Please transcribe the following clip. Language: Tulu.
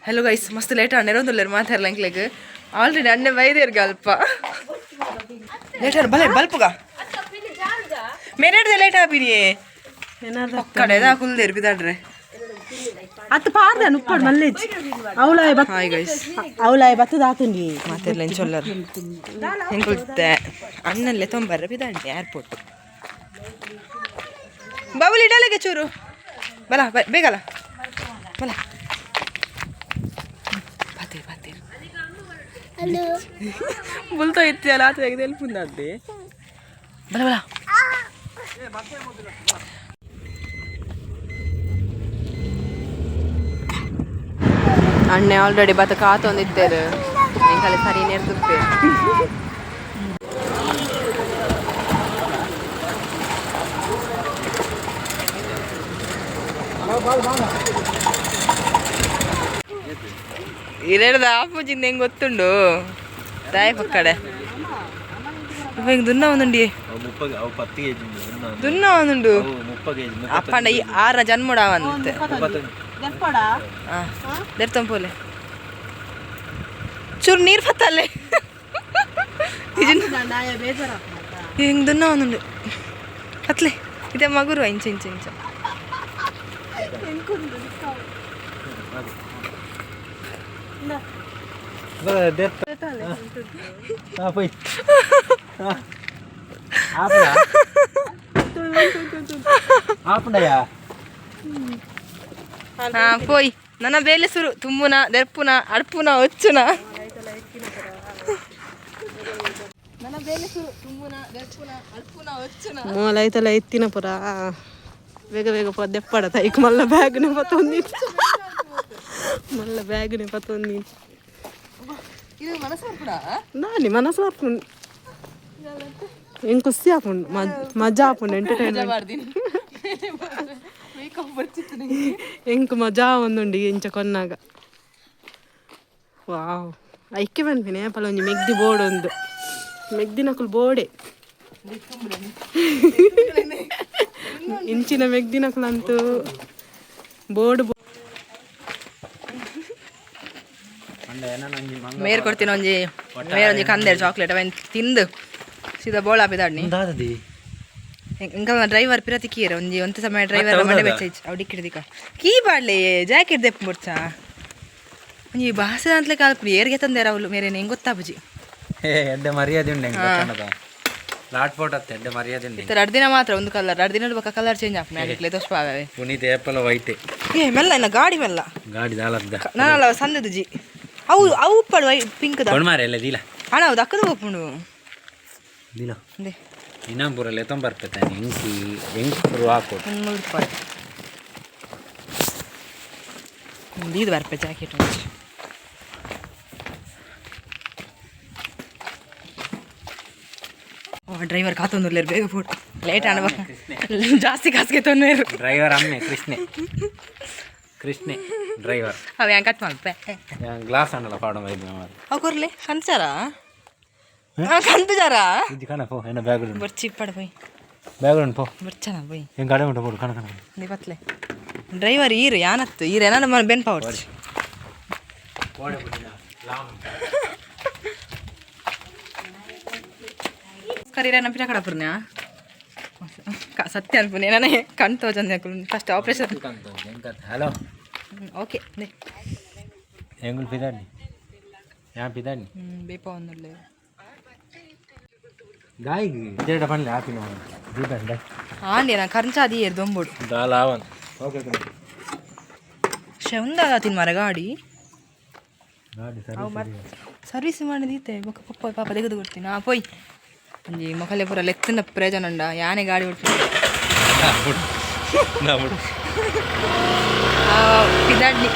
ಹಲೋ ಗೈಸ್, ಮಸ್ತ್ ಲೇಟ್ ಆಂಡ್. ನೆರೊಂದುಲ್ಲೆರ್ ಮಾತೆರ್ಲ ಎಂಕ್ಲೆಗ್. ಆಲ್ರೆಡಿ ಅಣ್ಣೆ ಬೈದೆರ್ಗೆ ಅಲ್ಪ. ಲೇಟ್ ಆಂಡ್, ಬಲೆ ಬಲ್ಪುಗ. ಮೇರೆಡ್ದೆ ಲೇಟ್ ಆಪಿನಿಯೇ. ಪಕ್ಕಡೆ ಕುಲ್ದೇರು ಬಿದಾಡ್ರೆ. ಅತ್ತು ಪಾರ್ದ ಉಪ್ಪಡ್ ಮಲ್ಲೇಜ್ ಅವಳಾಯ ಬತ್. Hi guys. ಅವಳಾಯ ಬತ್ತದ ಆತುಂಡಿ. ಮಾತೆರ್ಲ ಇಂಚೊಲ್ಲರ್. ಎಂಕುಲ್ತೆ ಅಣ್ಣಲ್ಲೇ ತೊಂಬರ್ರೆ ಬಿದಾಡ್ಡೆ ಏರ್ಪೋರ್ಟ್. ಬಬುಲಿ ಇಡಲೆಗೆ ಚೂರು ಬಲ ಬೇಗಲ ಬಲ. ಬಾತೇರು ಬಾತೇರು ಬುಲ್ತ ಇತ್ತಿಯಲ್ಲ, ಆತ ತೆಗೆದು ಎಲ್ಪುಂದದ್ದೆ. ಬಲ ಬಲ. ಅಣ್ಣೆ ಆಲ್ರೆಡಿ ಬತ್ತ ಕಾತೊಂದಿತ್ತೇರು. ಎಂಕಲೆ ಸರಿ ನೇರ್ದುಪ್ಪೆ. ಇರೆಡ್ದ ಆಪುಜಿಂದ ಹೆಂಗ್ ಗೊತ್ತುಂಡು ತಾಯಿ ಪಕ್ಕಡೆ. ಇವ ಹಿಂಗ್ ದುನ್ನ ಒಂದುಂಡಿ. ಅವು 10 ಕೆಜಿ. ದುನ್ನ ಒಂದುಂಡು. 30 ಕೆಜಿ. ಅಪ್ಪಂಡ ಈ ಆರ ಜನ್ಮಡ ಬಂದಿತ್ತೆ. ದೆರ್ತಂಪೋಲೆ ಚೂರು ನೀರು ಫತ್ತಲ್ಲೇ. ಹಿಂಗ್ ದುನ್ನ ಒಂದುಂಡು ಅತ್ಲೆ ಇದೆ ಮಗುರು. ಇಂಚ ಇಂಚ ಇಂಚ. ಪೋಯ್. ಆಪುಂಡಯ್ಯ. ಹಾ ಪೋಯ್. ನನ್ನ ಬೇಲೆ ಸುರು. ತುಂಬುನ, ದೆರ್ಪುನ, ಅಡ್ಪುನ, ಒಚ್ಚುನ. ನನ್ನ ಬೇಲೆ ಸುರು. ತುಂಬುನ, ದೆರ್ಪುನ, ಅಡ್ಪುನ, ಒಚ್ಚುನ. ಮೂಲ ಐತಲ್ಲ ಎತ್ತಿನ ಪುರ. ಬೇಗ ಬೇಗ ಪೋ ದೆಪ್ಪಡ ತೈಕ್. ಮಲ್ಲ ಬ್ಯಾಗ್ನೆ ಪತ್ತೊಂದಿ, ಮಲ್ಲ ಬ್ಯಾಗ್ನೆ ಪತ್ತೊಂದಿ. ಇದು ಮನಸ್ಸು ಬರ್ಪುಡ. ನಾನಿ ಮನಸ್ಸು ಆಪುಂಡು. ಎಂಕ್ ಖುಷಿ ಆಪುಂಡು, ಮಜಾ ಆಪುಂಡು, ಎಂಟರ್ಟೈನ್ಮೆಂಟ್. ಮಾಡ್ತೀನಿ ಮೇಕಪ್ ಬರ್ತಿತ್ತು. ಎಂಕ್ ಮಜಾ ಒಂದುಂಡು ಇಂಚ ಕೊನ್ನಾಗ. ವಾವ್, ಐಕೆ ಪನ್ಪಿನಿ ಏಪಲ ಒಂಜಿ ಮೆಗ್ದಿ ಬೋರ್ಡ್ ಒಂದು ಮೆಗ್ದಿನಕುಲು ಬೋಡೆ. ಇಂಚಿನ ಮೆಗ್ದಿನಕುಲಂತೂ ಬೋರ್ಡ್. ಮೇರ್ ಕೊಡ್ತೀನಿ ಒಂಜಿ, ಮೇರ್ ಒಂಜಿ ಕಂದೇರು ಚಾಕ್ಲೇಟ್. ಅವೆನ್ ತಿಂದು ಸೀದಾ ಬೋಳ ಹಾಪಿದಾಡ್ನಿ. ದಾದದಿ. ಇಂಕಲ್ನ ಡ್ರೈವರ್ ಪಿರ ತಿಕ್ಕಿಯರು. ಒಂಜಿ ಒಂತೆ ಸಮಯ ಡ್ರೈವರ್ ಮಂಡೆ ಬೆಚ್ಚ ಅವು ಡಿಕ್ಕಿಡ್ದಿಕ ಕೀ ಬಾಡ್ಲೆ ಜಾಕೆಟ್ ದೆಪ್ಪು ಮುರ್ಚ. ಒಂಜಿ ಬಾಸೆ ಅಂತಲೇ ಕಾಲ್ಪುನಿ. ಏರ್ಗೆ ತಂದೇರ ಅವಳು ಮೇರೇನು ಹೆಂಗ್ ಗೊತ್ತಾಬುಜಿ. ಏ, ಎಡ್ಡೆ ಮರ್ಯಾದೆ ಉಂಡು ಹೆಂಗೆ ಗೊತ್ತಂಡದ. ಲಾಟ್ ಫೋಟ್ ಅತ್ತೆ, ಎಡ್ಡೆ ಮರ್ಯಾದೆ ಉಂಡು. ಇತ್ತರ 2 ದಿನ ಮಾತ್ರ ಒಂದು ಕಲರ್. 2 ದಿನ ಬೊಕ್ಕ ಕಲರ್ ಚೇಂಜ್ ಆಪುನ ಅದಕ್ಕೆ ತೋಸ್ಪಾವೆ. ಪುನೀತ್ ಏಪಲ ವೈಟೆ. ಏ ಮೆಲ್ಲ ಇನ್ನ ಗಾಡಿ ಮೆಲ್ಲ. ಗಾಡಿ ದಾಲದ್ದ. ನಾನಲ್ಲ ಸಂದದ ಜಿ. ಅವು ಅವು ಉಪ್ಪಡು ವೈ ಪಿಂಕ್ ದ. ಕೊಡ್ ಮಾರೆ ಎಲ್ಲ ದೀಲ. ಅಣ್ಣ, ಅವು ದಕ್ಕದ ಹೋಗ್ಪುಂಡು. ದೀಲ. ಅಂದೆ. ಇನ್ನೊಂಬೂರಲ್ಲಿ ಎತ್ತೊಂಬರ್ಪೆ ಎಂಕಿ ಎಂಕ್ ಪೂರ ಹಾಕೋಡು. ಒಂದು 100 ರೂಪಾಯಿ ಒಂದು ಇದು ಬರ್ಪೆ ಜಾಕೆಟ್ ಒಂಜಿ. ಓ, ಡ್ರೈವರ್ ಕಾತೊಂದುಲ್ಲೇರು. ಬೇಗ ಫೋಟೋ, ಲೇಟ್ ಆಣ. ಜಾಸ್ತಿ ಕಾಸಿಗೆ ತೊಂದರೆ. ಡ್ರೈವರ್ ಅಮ್ಮೆ ಕೃಷ್ಣೆ, ಕೃಷ್ಣೆ ಡ್ರೈವರ್. ಅವ ಹೆಂಗೆ ಕಟ್ ಮಲ್ಪೆ. ಗ್ಲಾಸ್ ಆಂಡಲ ಪಾಡ ಮೈದು. ಅವು ಕೊರ್ಲೆ ಕನ್ಸಾರ ಕಂತುಜಾರ. ಇಜ್ಜಿ ಕಣ ಪೋ, ಎನ್ನ ಬ್ಯಾಗ್ ಉಂಟು. ಬರ್ಚಿ ಇಪ್ಪಡ ಪೋಯ್. ಬ್ಯಾಗ್ ಉಂಟು ಪೋ. ಬರ್ಚನ ಪೋಯ್. ಹೆಂಗೆ ಗಾಡಿ ಉಂಟು ಪೋಡು ಕಣ ಕಣ. ನೀ ಪತ್ಲೆ ಡ್ರೈವರ್ ಈರು ಯಾನತ್ತು ಈರು ಏನಾನ ಬೆನ್ ಪಾವಡ್ಚಿ. ಕರೀರ ಪಿರ ಕಡಪುರ್ನ ಸತ್ಯ ಅನ್ಪುನಿ. ನಾನೇ ಕಣ್ ತೋಜಂದೆ ಫಸ್ಟ್ ಆಪರೇಷನ್. ಹಲೋ. ಓಕೆ. ಎಂಗುಲ್ ಪಿದಾಡ್ನಿ ಯಾ ಪಿದಾಡ್ನಿ. ಬೇಪ ಒಂದುಳ್ಳೆ. ಗಾಯಿಗ್ ಜೇಡ ಪನ್ಲೆ ಆಪಿನ ದೀಪಂಡ. ಆಂಡಿ ನಾ ಕರ್ಂಚಾದಿ ಏರ್ ದೊಂಬುಡು. ದಾಲ ಆವನ್ ಓಕೆ. ಶೆ ಉಂದಾದ ತಿನ್ ಮರ ಗಾಡಿ. ಗಾಡಿ ಸರ್ವಿಸ್. ಸರ್ವಿಸ್ ಮಾಡಿದೀತೆ ಬೊಕ್ಕ ಪಪ್ಪ ಪಾಪ ತೆಗೆದು ಕೊಡ್ತೀನಿ. ಹಾಂ ಪೋಯ್. ಒಂಜಿ ಮೊಕಲೆ ಪೂರ ಲೆತ್ತಿನ ಪ್ರಯೋಜನ ಉಂಡ ಯಾನೆ ಗಾಡಿ ಓಡ್ತೀನಿ. ನಾ ಬಿಡು. ಪಿದಾಡ್ನಿ.